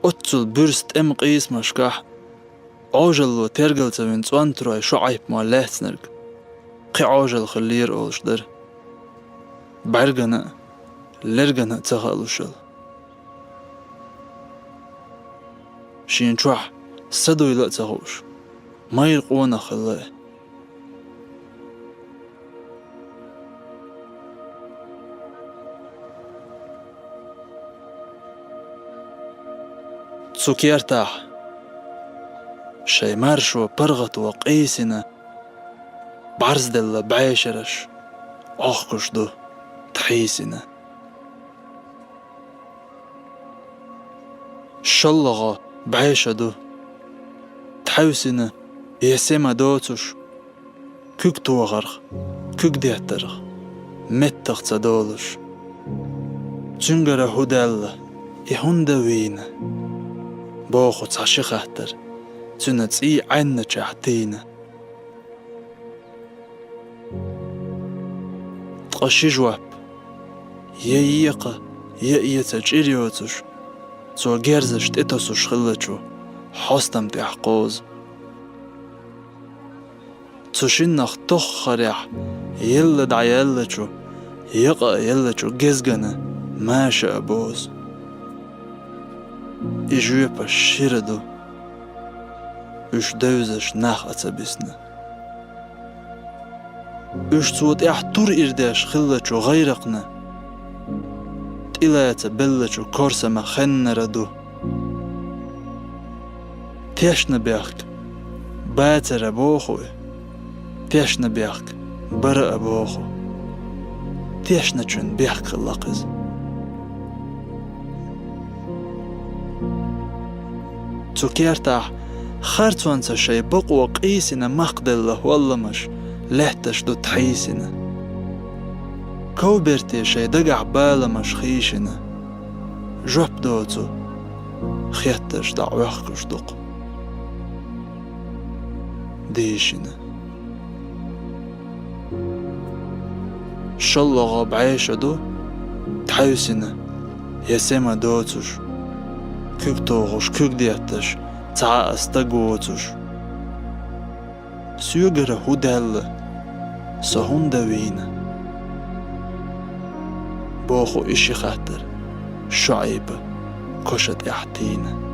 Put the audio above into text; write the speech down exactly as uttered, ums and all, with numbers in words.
Оццул буьрса тӀеман къийсамашкахь Ӏожалло тергал ца вина цӀонтарой ШоӀайп-мо лаьцнарг кхин Ӏожалла хиллера олуш дара. БӀаьргана а, лергана а ца хаалушал. Шена чохь са дуйла а ца хууш, майра къонах хилла и. Цу кертахь шайн маршо паргӀато къийсина, бӀарзделла бӀешераш Ӏохкуш ду тхьийсина. ШоллагӀа бӀешо ду тхьаьвсина, я сема доцуш, куьг тохарх, куьг деттарх меттах ца долуш. Цуьнгара хӀун даьлла, и хӀунда вийна? Боху цхьа ши хаттар, цуьнан цӀий Ӏаьнначехь тийна. Ткъа ши жоп, я екха, я эца чӀир йоцуш, цо герзаш тӀетосуш хиллачу хьостам тӀехь кхозу. Цу шиннах тоххарехь елла дӀаеллачу, якъа а еллачу гезгана маша а бозу. И жоьпаш шира ду, уьш девзаш нах а ца бисна. Уьш цо тӀехь тур ир деш хиллачу гӀайракхна, тӀелаца беллачу корсама хеннара ду. Тешнабехк бацара боху и, тешнабехк бара а боху. Тешначун бехк хилла-кх иза. Цу кертахь харцонца шайн бакъо къийсина махкаделла хӀолламаш, лаьтташ ду тхьийсина. Ковберте шайн дагахь баламаш хийшина, жоп доцу хеттарш дӀа Ӏохкуш ду-кх дийшина. ШоллагӀа бӀешо ду тхьаьвсина, я сема доцуш, куьг тохуш, куьг детташ, цхьа а стаг воцуш. Соьгара хӀун даьлла, со хӀунда вийна? Боху и ши хаттар ШоӀайпа коша тӀехь тийна.